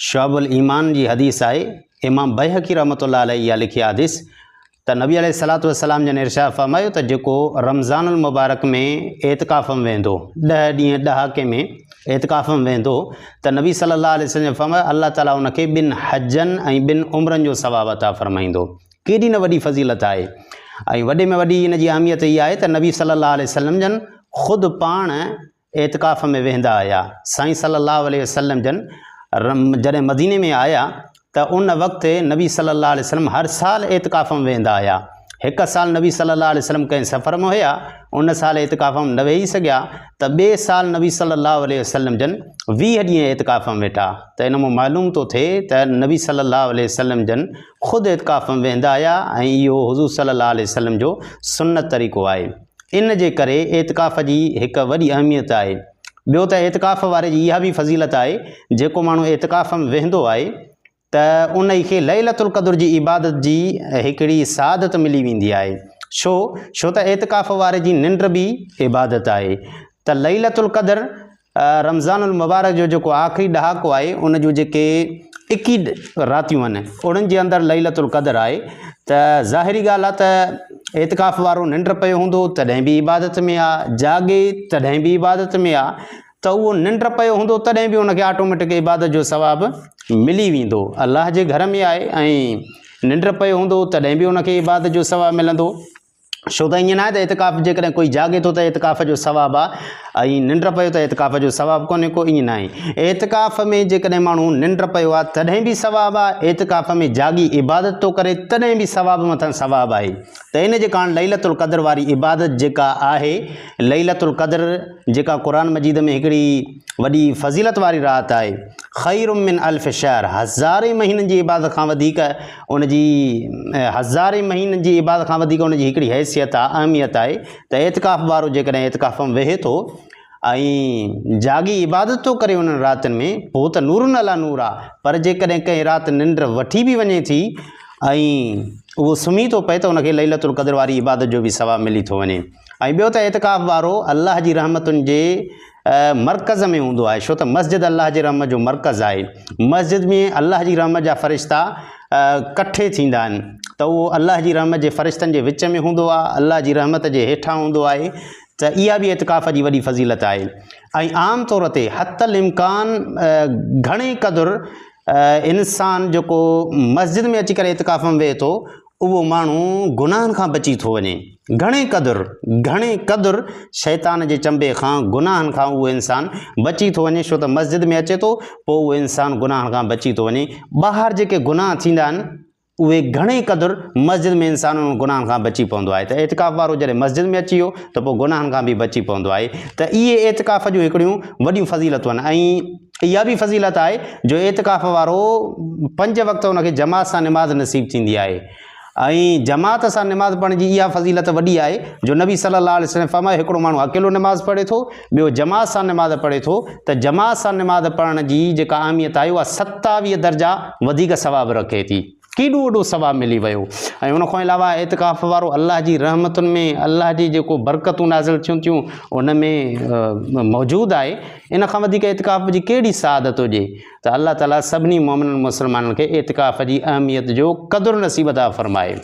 شعب الايمان جي حديث آهي، امام بيهقي رحمة الله عليه اها لکي آهي حديث ته نبي عليه الصلوة والسلام جن ارشاد فرمايو ته جيڪو رمضان المبارڪ ۾ اعتڪاف ۾ ويندو، ڏهه ڏينهن ڏهاڪي ۾ اعتڪاف ۾ ويندو ته نبي صلي الله عليه وسلم جن فرمايو الله تعالي ان کي ٻن حجن ۽ ٻن عمرن جو ثواب عطا فرمائيندو. ڪيڏي نه وڏي فضيلت آهي ۽ وڏي ۾ وڏي ان جي اهميت اها آهي ته نبي صلي الله عليه وسلم جن خود پاڻ اعتڪاف ۾ ويهندا آيا. سائين صلي الله عليه وسلم جن جڏهن مديني ۾ آيا ته ان وقت نبي صلي الله عليه وسلم هر سال اعتڪاف ۾ ويهندا آيا. هڪ سال نبي صلي الله عليه وسلم ڪنهن سفر ۾ هيا، ان سال اعتڪاف ۾ نه ويهي سگهيا ته ٻئي سال نبي صلي الله عليه وسلم جن 20 ڏينهن اعتڪاف ۾ ويٺا ته ان مان معلوم ٿو ٿئي ته نبي صلي الله عليه وسلم جن خود اعتڪاف ۾ ويهندا آيا ۽ اهو حضور صلي الله عليه وسلم جو سنت طريقو آهي. ان جي ڪري اعتڪاف جي هڪ وڏي اهميت آهي. ٻيو ته اعتڪاف واري جي اها به فضيلت آهي جيڪو ماڻهو اعتڪاف ۾ ويهندو آهي ته انهي کي ليلة القدر جي عبادت جي هڪڙي سعادت ملي ويندي آهي. ڇو؟ ڇو ته اعتڪاف واري جي ننڊ به عبادت آهي ته ليلة القدر رمضان المبارڪ جو جيڪو آخري ڏهاڪو آهي ان جون جيڪي اڪيهه راتيون آهن انهن جي اندر ليلة القدر آهي ته ظاهري ڳالهه آهي ته اعتڪاف وارو ننڊ پيو هوندو تڏهن به عبادت ۾ آهي جاڳي تڏهن به عبادت ۾ آهي ته اهو ننڊ پيو هوندو تڏهن به ان کي آٽوميٽڪ عبادت جو ثواب ملي ويندو الله جي گهر ۾ آهي ۽ ننڊ پيو هوندو تڏهن به ان کي عبادت جو ثواب ملندو ڇو ته ائين ناهي ته اعتڪاف جيڪڏهن ڪوئي جاڳي ٿو ته اعتڪاف جو ثواب آهي ۽ ننڊ پيو ته اعتڪاف جو ثواب ڪونهي ڪو ائين ناهي. اعتڪاف ۾ جيڪڏهن ماڻهو ننڊ پيو آهي تڏهن به ثواب آهي، اعتڪاف ۾ جاڳي عبادت ٿو ڪري تڏهن به ثواب مٿان ثواب آهي ته ان جي ڪاڻ ليلة القدر واري عبادت جيڪا آهي ليلة القدر جيڪا قرآن مجيد ۾ هڪڙي وڏي فضيلت واري رات آهي خير من الف شهر هزارين مهينن جي عبادت کان وڌيڪ ان جي هزارين مهينن جي عبادت کان وڌيڪ ان جي هڪڙي حيثيت آهي اهميت آهي ته اعتڪاف وارو جيڪڏهن اعتڪاف ۾ ويهي ٿو ۽ جاڳي عبادت ٿو ڪري انهن راتين ۾ پوء ته نور علا نور آهي پر جيڪڏهن ڪنهن رات ننڊ وٺي به وڃي ٿي ۽ اهو سمهي ٿو پئي ته ان کي ليلة القدر واري عبادت جو به ثواب ملي ٿو وڃي ۽ ٻيو ته اعتڪاف وارو الله جي رحمتن جي مرڪز ۾ هوندو آهي ڇو ته مسجد الله جي رحمت جو مرڪز آهي مسجد ۾ الله جي رحمت جا فرشتا ڪٺي ٿيندا آهن ته اهو الله جي رحمت جي فرشتن جي وچ ۾ هوندو آهي الله جي رحمت جي هيٺان هوندو آهي ته اها به اعتڪاف جي وڏي فضيلت آهي ۽ عام طور تي حت الامڪان گهڻي قدر انسان جيڪو مسجد ۾ اچي ڪري اعتڪاف ۾ ويهي ٿو اهو ماڻهو گناهن کان بچي ٿو وڃي. گهڻي قدر، گهڻي قدر شيطان جي چنبي کان، گناهن کان اهو انسان بچي ٿو وڃي، ڇو ته مسجد ۾ اچي ٿو، پوء اهو انسان گناهن کان بچي ٿو وڃي. ٻاهر جيڪي گناهه ٿيندا آهن، اهي گهڻي قدر مسجد ۾ انسان انهن گناهن کان بچي پوندو آهي ته اعتڪاف وارو جڏهن مسجد ۾ اچي ويو ته پوء گناهن کان به بچي پوندو آهي ته اهي اعتڪاف جون هڪڙيون وڏيون فضيلتون آهن ۽ اها به فضيلت آهي جو اعتڪاف وارو پنج وقت ان کي جماعت سان نماز نصيب ٿيندي آهي ۽ جماعت سان نماز پڙهڻ جي اها فضيلت وڏي آهي جو نبي صلي الله عليه وسلم فرمايو هڪڙو ماڻهو اڪيلو نماز پڙهي ٿو ٻيو جماعت سان نماز پڙهي ٿو ته جماعت سان نماز پڙهڻ جي جيڪا اهميت آهي اها 27 درجا وڌيڪ ثواب رکي ٿي. ڪيڏو وڏو ثواب ملي ويو ۽ ان کان علاوه اعتڪاف وارو الله جي رحمتن ۾ الله جي جيڪو برڪتون نازل ٿيون ٿيون ان ۾ موجود آهي ان کان وڌيڪ اعتڪاف جي ڪهڙي سعادت هجي ته الله تعالي سڀني مومنن مسلمانن کي اعتڪاف جي اهميت جو قدر نصيب عطا فرمائي.